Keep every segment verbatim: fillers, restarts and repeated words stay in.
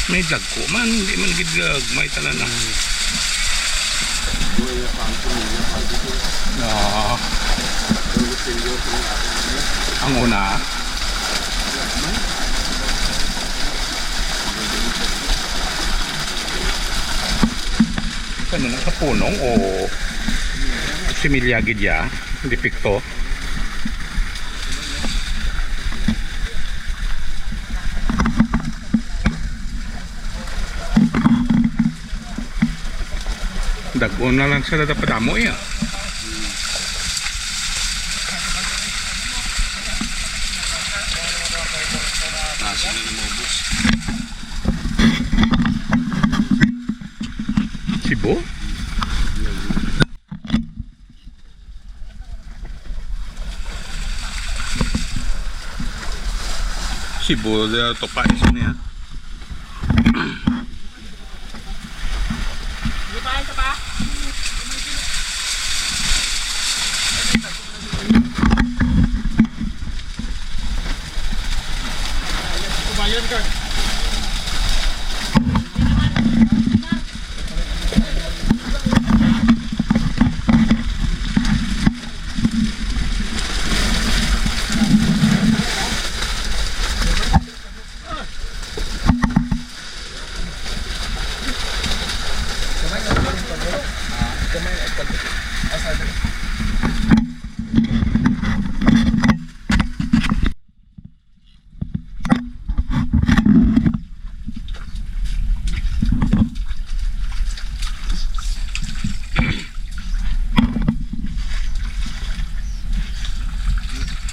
May dagko man, hindi man gid gagmay tanan, ah. Ah. Ang una. Ano na, sa punong o similya gid ya? Depekto. Dagko na lang sila dapat amo iya. Ah, sila na maubos. Sibo? Sibo, uh, tupais niya. Kumayan ka.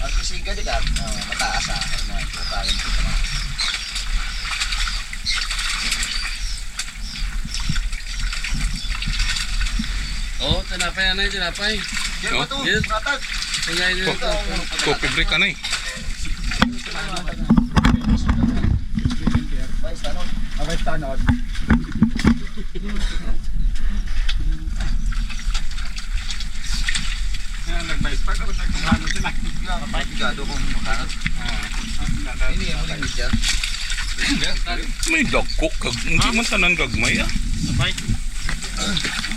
Ang kusiga, di ka? Ah, mataas, ah. Ano, ano, ano, ano. Oh, tinapay, anay, tinapay. Yan ba to? Yes. Matag. Tingnan niyo. Oh, coffee break, anay. Abay, tanod. Yan, nag-bike park. Ako, nagkakano sila. Mapigado kung makano. Ah, ah, ah, ah. Ini, yung uling media. May dagko kag, hindi man tanan gagmay, ah. Abay.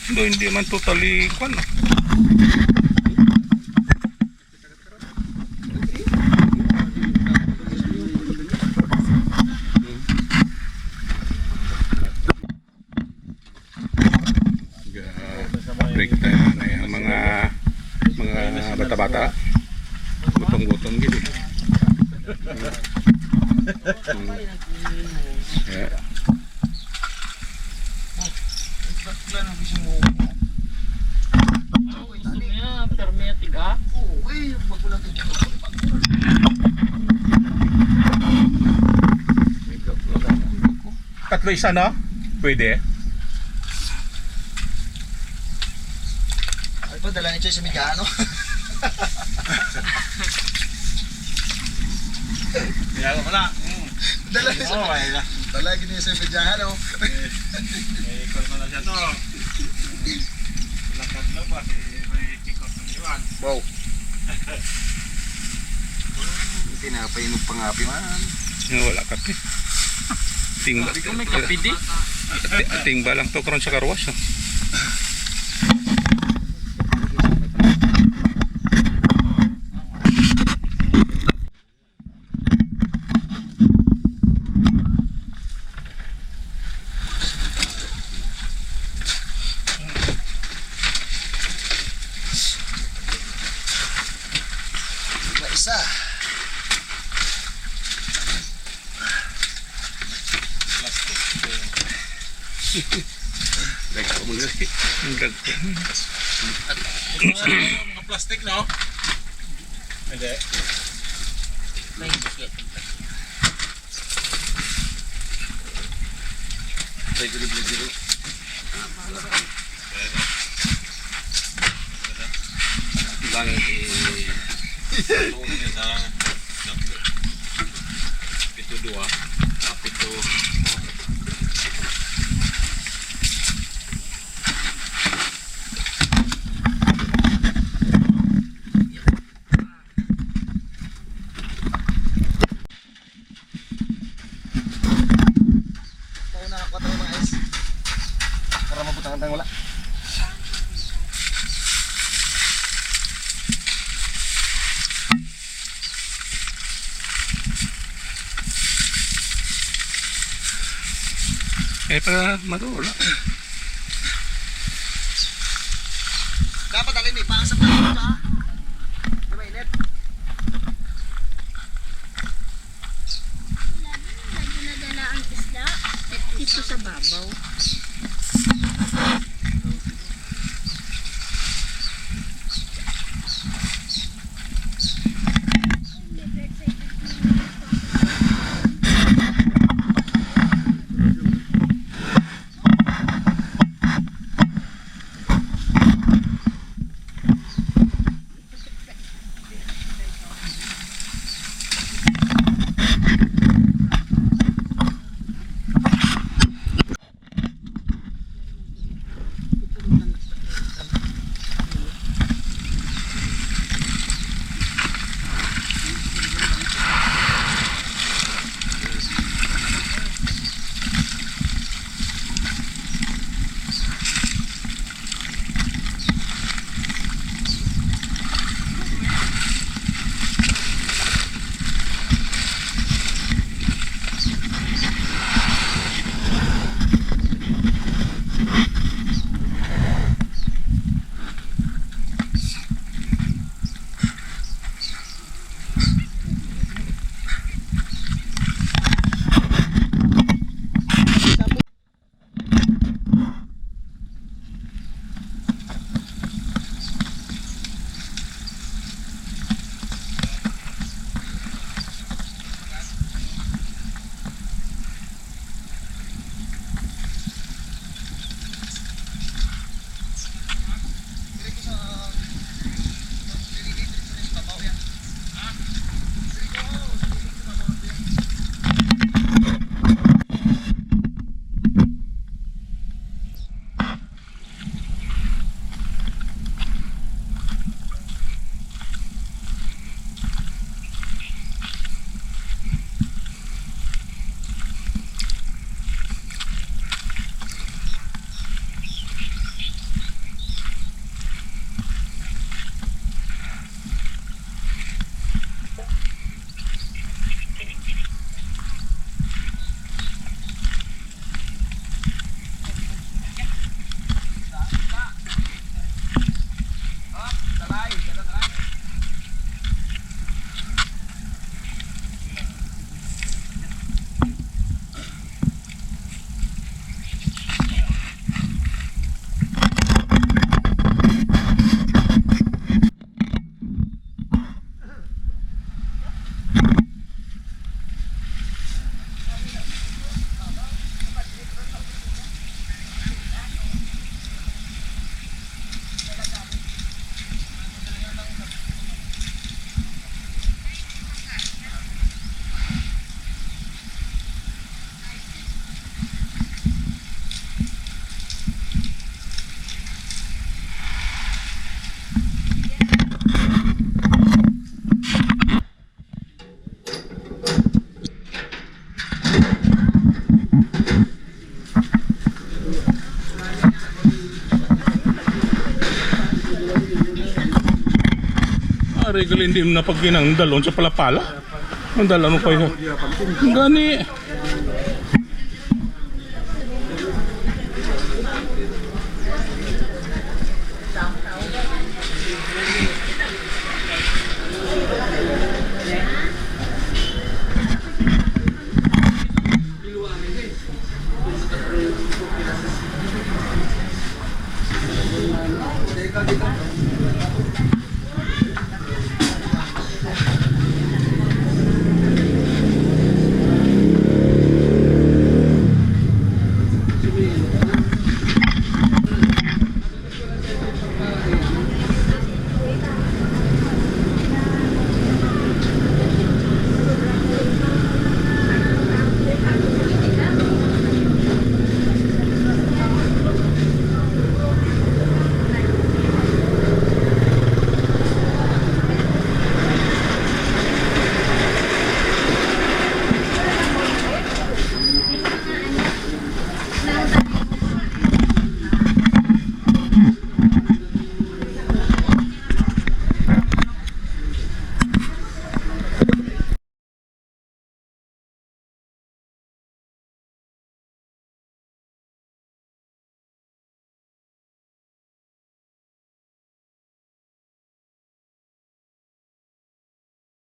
Hindi, hindi man totally, kwan, ah. Break time na yan. Mga, mga bata-bata. Gutom-gutom gid eh. Mm. Yeah. Gusto niya, permi at tiga. Tatlo isa, no? Pwede. Ay, pa, dala ni Choy sa Migano. Kaya wala. Mm. Dala ni sa, oh, wala. Dala gini sa Migano. Eh, eh, ikon mo na siya to. Lakad na ba? Eh, may Wow. Tinapay mo pangapi man. Nga wala kape. Ting-, Sabi ko, may kape di. Ti-, tingba lang to karon sa car wash, oh. May isa. Plastic. Dagko mo gali. Ang dagko. Mga plastic, no? Hindi. May biscuit. Pwede rin, pwede rin. Ilang i-, pito dua, ah, pito. Ang wala. Eh, pa, madula. Dapat alin, may pangsa pa ka. Di ba init? Lagi, lagi nadala ang isda dito sa babaw. Ari gali, hindi na pagkinang dalon sa palapala. Ang dalon pa yun. Gani.